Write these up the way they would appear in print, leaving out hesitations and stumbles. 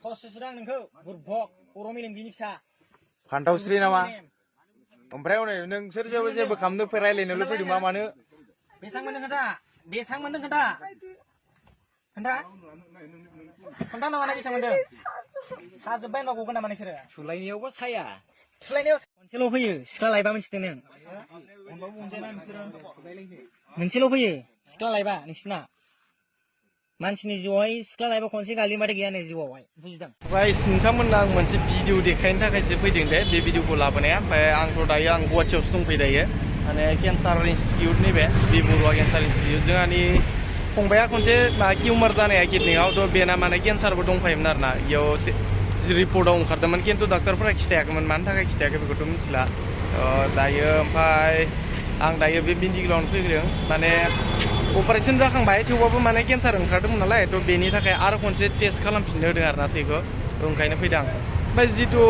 Khususnya nengkau berbok orang minum gini bisa. Pantau Sri nama. Omprai one neng serja bekam nu perai leno lu di mana mana. Desang mendeng kata. Kenta nama lagi sama mendeng. Sajebain aku kena mana sih? Sulaini apa saya? Selain itu, mencelo punya, sekolah lain apa mencetnya? Mencelo punya, sekolah lain apa? Nisna. Mancini jual, sekolah lain apa konsi kali mana gaya nih jual? Bukan. Guys, nonton nang manci video dekain tak kasih video deh, di video bola apa nih? Ang tuh daya, ang buat custom peda ya. Ane Cancer Institute nih be, di Burwa Cancer Institute. Jangan ni, pembaya konci maki umur zane ya kitni, auto bena mana Cancer berdong payah benar na, yo report orang kataman kintu dokter pernah kisah keman mana tak kisah ke begitu misalnya, daya empai, ang daya bebindi gelon pergi, mana operation jakang bayi coba pun mana Cancer orang kataman nala itu beni tak kayak arah konci test kalam pindah dengar nanti ko, orang kainnya pedang. Baik itu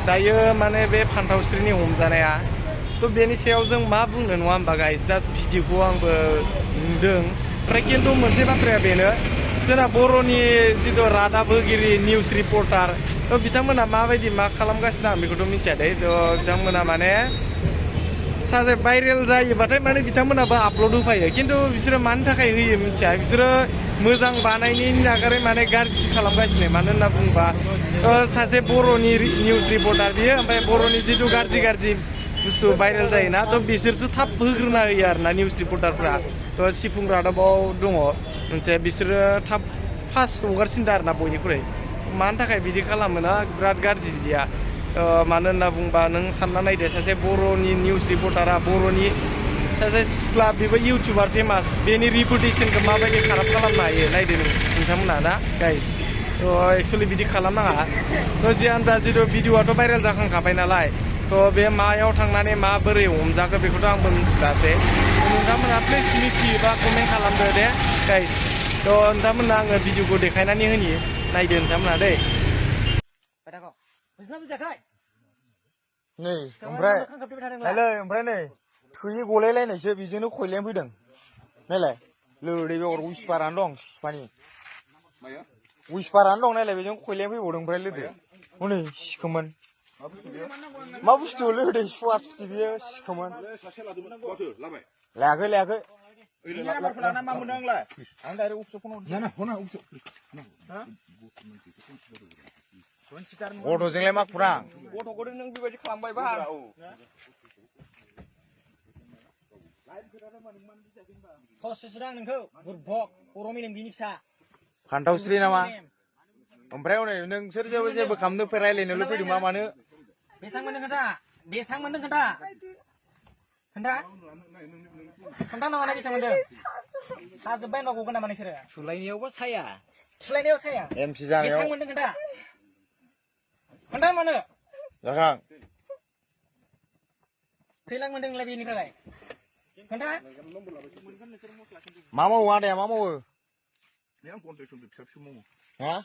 daya mana be Pantau Sri ni umzana ya. तो बेनि सायाव जों मा बुंनो नङा होमबा guys just भिडिअखौ आंबो नुदों ओमफ्राय खिन्थु मोनसे बाथ्राया बेनो जोंना बर'नि जिथु रादाब होगिरि निउस रिपर्टार थ' बिथांमोना माबायदि मा खालामगासिनो आं बेखौथ' मिथिया दे थ' बिथांमोना माने सासे भाइरेल जायोबाथाय माने बिथांमोनाबो आपल'ड होफायो खिन्थु बिसोरो मानि थाखाय होयो मिथिया बिसोरो मोजां बानायनायनि नागारै माने गाज्रि खालामगासिनो मानो होनना बुङोबा सासे बर'नि निउस रिपर्टार बियो ओमफ्राय बर'नि जिथु गाज्रि बुस्थु भाइरेल जायोना थ' बिसोरसो थाब होग्रोना होयो आरोना निउस रिपर्टारफ्रा थ' सिफुं रादाबाव दङ मोनसे बिसोरो थाब फार्स्ट हगारसिनदों आरोना बयनिख्रुइ मानि थाखाय बिदि खालामोना बिराद गाज्रि बिदिया मानो होनना बुंबा नों सानना नायदो सासे बर'नि निउस रिपर्टारा बर'नि सासे सिख्ला बेबो इउटुबार फेमास बेनि रिपुटेसनखौ माबायदि खाराब खालामनो हायो नायदो नोंथांमोना ना गाइस थ' एक्सुवेलि बिदि खालामनाङा थ' जियानो जा जिथु भिडिअ'आथ' भाइरेल जाखांखाबाय नालाय थ' बे मायाव थांनानै माबोरै हमजाखो बेखौथ' आंबो मिथिलासै नोंथांमोना प्लिज मिथियोबा कमेन्ट खालामदो दे गाइस थ' नोंथांमोना आङो भिडिअ'खौ देखायनानै होनि नायदो नोंथांमोना दै नै ओमफ्राय नायलै ओमफ्राय नै थैयै गलायलायनायसो बेजोंनो खयलें फैदों नायलाय लोदै बेगर उइसपारानो दं सिफानि उइसपारानो दं नायलाय बेजों खयलें फैबावदों ओमफ्राय लोदो हनै सिखोमोन मा बुस्थु लोदो सुवार सुथि बियो सिखोमोन लायाखै गथ'जोंलाय मा खुरां गथ'खौथ' नों बेबायदि खालामबायबा Khususnya nengkau berbok orang minum gini bisa. Pantau Sri nama. Omprai one neng serja bekam nu perai leno lu di mana mana. Desang mendeng kata. Kenta nama lagi sama mendeng. Sajebain aku kena mana sih? Sulaini apa saya? Selain itu saya. MC Jang. Desang mendeng kata. Kenta mana? Belakang. Hilang mendeng lebih ini kali. Kenta? Mama ada ya mama. Hah?